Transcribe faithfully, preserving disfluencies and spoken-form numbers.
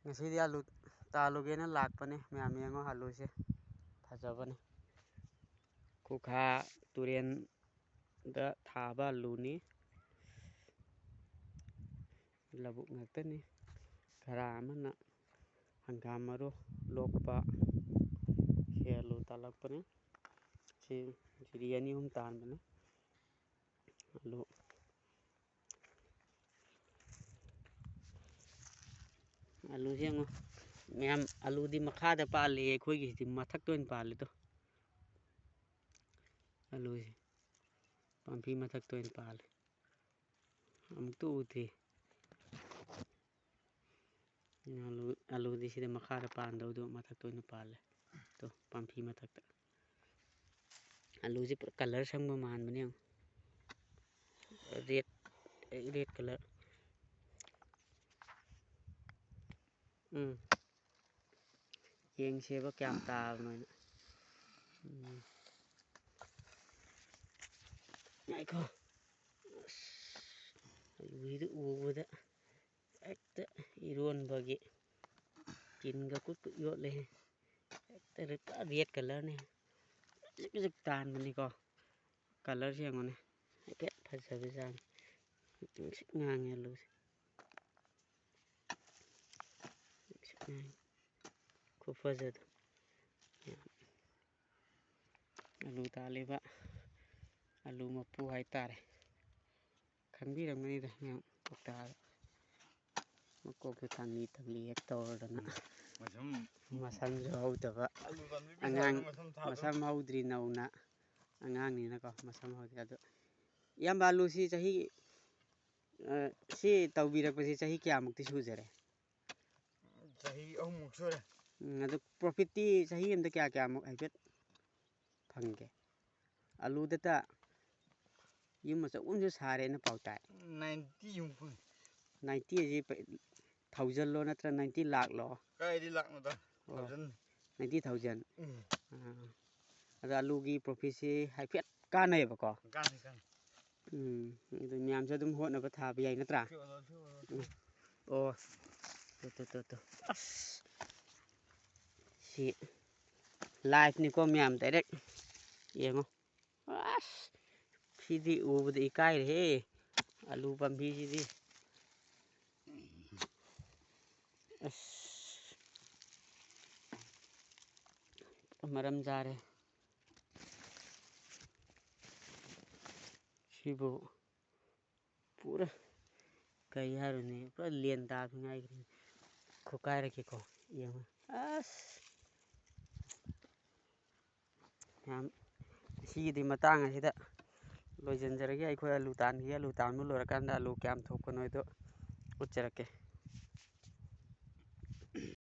ꯉꯁꯤꯗꯤ ꯑꯂꯨ ꯇꯥꯜꯂꯨꯒꯦꯅ ꯂꯥꯛꯄꯅꯦ꯫ ꯃꯌꯥꯝ ꯌꯦꯡꯉꯣ, ꯑꯂꯨꯁꯦ ꯐꯖꯕꯅꯦ꯫ ꯈꯨꯈꯥ ꯇꯨꯔꯦꯟꯗ ꯊꯥꯕ ꯑꯂꯨꯅꯤ꯫ ꯂꯧꯕꯨꯛ ꯉꯥꯛꯇꯅꯤ꯫ ꯈꯔ ꯑꯃꯅ ꯍꯪꯒꯥꯝ ꯃꯔꯨ ꯂꯣꯛꯄ꯫ ꯁꯤ ꯑꯂꯨ ꯇꯥꯜꯂꯛꯄꯅꯤ꯫ ꯁꯤ ꯖꯤꯔꯤ ꯑꯅꯤ ꯑꯍꯨꯝ ꯇꯥꯟꯕꯅꯤ꯫ ꯑꯂꯨ ꯑꯂꯨꯁꯦ ꯌꯦꯡꯉꯣ ꯃꯌꯥꯝ, ꯑꯂꯨꯗꯤ ꯃꯈꯥꯗ ꯄꯥꯜꯂꯤ, ꯑꯩꯈꯣꯏꯒꯤꯁꯤꯗꯤ ꯃꯊꯛꯇ ꯑꯣꯏꯅ ꯄꯥꯜꯂꯤꯗꯣ꯫ ꯑꯂꯨꯁꯦ ꯄꯥꯝꯕꯤ ꯃꯊꯛꯇ ꯑꯣꯏꯅ ꯄꯥꯜꯂꯤ꯫ ꯑꯃꯨꯛꯇ ꯎꯗ꯭ꯔꯤ꯫ ꯑꯂꯨ, ꯑꯂꯨꯗꯤ ꯁꯤꯗ ꯃꯈꯥꯗ ꯄꯥꯟꯗꯧꯗꯣ ꯃꯊꯛꯇ ꯑꯣꯏꯅ ꯄꯥꯜꯂꯦ꯫ ꯇꯣ, ꯄꯥꯝꯕꯤ ꯃꯊꯛꯇ꯫ ꯑꯂꯨꯁꯦ ꯄꯨꯔꯥ colour ꯁꯪꯕ ꯃꯥꯟꯕꯅꯦ ꯌꯦꯡꯉꯣ꯫ Red, red colour꯫ ꯎꯝ꯫ ꯌꯦꯡꯁꯦꯕ ꯀꯌꯥꯝ ꯇꯥꯕꯅꯣ ꯍꯥꯏꯅ꯫ ꯎꯝ꯫ ꯉꯥꯏꯈꯣ꯫ ꯑꯁ, ꯑꯂꯨꯁꯤꯗꯤ ꯎꯕꯗ ꯍꯦꯛꯇ ꯏꯔꯣꯟꯕꯒꯤ ꯇꯤꯟꯒ ꯀꯨꯠ ꯀꯨꯠ ꯌꯣꯠꯂꯦꯍꯦ꯫ ꯍꯦꯛꯇ ꯔꯦ-, ꯄꯨꯔꯥ red colourꯅꯦ꯫ ꯖꯤꯛ ꯖꯤꯛ ꯇꯥꯟꯕꯅꯤꯀꯣ꯫ Colourꯁꯦ ꯌꯦꯡꯉꯨꯅꯦ꯫ ꯍꯥꯏꯐꯦꯠ ꯐꯖꯕꯖꯥꯠꯅꯤ꯫ ꯉꯥꯡꯁꯤꯛ ꯉꯥꯡꯉꯦ ꯑꯂꯨꯁꯦ꯫ ꯉꯥꯡꯁꯤꯛ ꯉꯥꯡꯉꯦ꯫ ꯈꯨꯐꯖꯗꯣ꯫ ꯑꯂꯨ ꯇꯥꯜꯂꯤꯕ ꯑꯂꯨ ꯃꯄꯨ ꯍꯥꯏꯇꯥꯔꯦ꯫ ꯈꯪꯕꯤꯔꯝꯒꯅꯤꯗ ꯃꯌꯥꯝ ꯀꯧꯇꯥꯗ꯫ ꯃꯀꯣꯛꯇ ꯊꯥꯡꯂꯤ ꯊꯥꯡꯂꯤ ꯍꯦꯛ ꯇꯧꯔꯗꯅ꯫ ꯃꯁꯝ꯫ ꯃꯁꯝꯁꯨ ꯍꯧꯗꯕ꯫ ꯑꯂꯨ ꯄꯥꯝꯕꯤ ꯑꯉꯥꯡ ꯄꯩꯁꯥꯗꯣ ꯃꯁꯝ ꯊꯥꯗ꯭ꯔꯣ? ꯃꯁꯝ ꯍꯧꯗ꯭ꯔꯤ ꯅꯧꯅ꯫ ꯑꯉꯥꯡꯅꯤꯅꯀꯣ ꯃꯁꯝ ꯍꯧꯗ꯭ꯔꯤ꯫ ꯑꯗꯣ ꯏꯌꯥꯝꯕ ꯑꯂꯨꯁꯤ ꯆꯍꯤ, ꯑ, ꯁꯤ ꯇꯧꯕꯤꯔꯛꯄꯁꯤ ꯆꯍꯤ ꯀꯌꯥꯃꯨꯛꯇꯤ ꯁꯨꯖꯔꯦ? ꯆꯍꯤ ꯑꯍꯨꯝꯃꯨꯛ ꯁꯨꯔꯦ꯫ ꯎꯝ, ꯑꯗꯨ profitꯇꯤ ꯆꯍꯤ ꯑꯃꯗ ꯀꯌꯥ ꯀꯌꯥꯃꯨꯛ ꯍꯥꯏꯐꯦꯠ ꯐꯪꯒꯦ? ꯑꯂꯨꯗꯇ ꯌꯨꯝ ꯑꯆꯧꯕ ꯑꯃꯁꯨ ꯁꯥꯔꯦꯅ ꯄꯥꯎ ꯇꯥꯏ꯫ Ninety ꯃꯨꯛ ꯐꯪꯉꯤ꯫ Ninety ꯍꯥꯏꯁꯤ ꯄ-, thousandꯂꯣ ꯅꯠꯇ꯭ꯔ ninety ꯂꯥꯛꯂꯣ? ꯀꯥꯏꯗꯤ ꯂꯥꯛꯅꯣꯗ? ꯑꯣ꯫ Thousand꯫ Ninety thousand? ꯎꯝ꯫ ꯑꯥ꯫ ꯑꯗ ꯑꯂꯨꯒꯤ profitꯁꯤ ꯍꯥꯏꯐꯦꯠ ꯀꯥꯟꯅꯩꯌꯦꯕꯀꯣ? ꯀꯥꯟꯅꯩ, ꯀꯥꯟꯅꯩ꯫ ꯎꯝ꯫ ꯑꯗꯨ ꯃꯌꯥꯝꯁꯨ ꯑꯗꯨꯝ ꯍꯣꯠꯅꯕ ꯊꯥꯕ ꯌꯥꯏ ꯅꯠꯇ꯭ꯔꯥ? ꯁꯤ ꯑꯣꯏꯔꯣ, ꯁꯤ ꯑꯣꯏꯔꯣ꯫ ꯎꯝ꯫ ꯑꯣ꯫ Two, two, two, two. ꯑꯁ꯫ ꯁꯤ live ꯅꯤꯀꯣ ꯃꯌꯥꯝ, direct ꯌꯦꯡꯉꯣ꯫ ꯑꯁ꯫ ꯁꯤꯗꯤ ꯎꯕꯗ ꯏꯀꯥꯏꯔꯦꯍꯦ꯫ ꯑꯂꯨ ꯄꯥꯝꯕꯤꯁꯤꯗꯤ꯫ ꯑꯁ꯫ ꯃꯔꯝ ꯆꯥꯔꯦ꯫ ꯁꯤꯕꯨ ꯄꯨꯔꯥ ꯀꯩ ꯍꯥꯏꯔꯨꯅꯤ, ꯄꯨꯔꯥ ꯂꯦꯟ ꯇꯥꯕꯤ ꯉꯥꯏꯈ꯭ꯔꯦ꯫ ꯈꯨꯀꯥꯏꯔꯛꯀꯦꯀꯣ, ꯌꯦꯡꯉꯣ꯫ ꯑꯁ! ꯌꯥꯝ, ꯁꯤꯒꯤꯗꯤ ꯃꯇꯥꯡ ꯑꯁꯤꯗ ꯂꯣꯏꯁꯤꯟꯖꯔꯒꯦ꯫ ꯑꯩꯈꯣꯏ ꯑꯂꯨ ꯇꯥꯟꯈꯤꯒꯦ꯫ ꯑꯂꯨ ꯇꯥꯟꯕ ꯂꯣꯏꯔꯀꯥꯟꯗ ꯑꯂꯨ ꯀꯌꯥꯝ ꯊꯣꯛꯄꯅꯣ ꯍꯥꯏꯗꯣ ꯎꯠꯆꯔꯛꯀꯦ꯫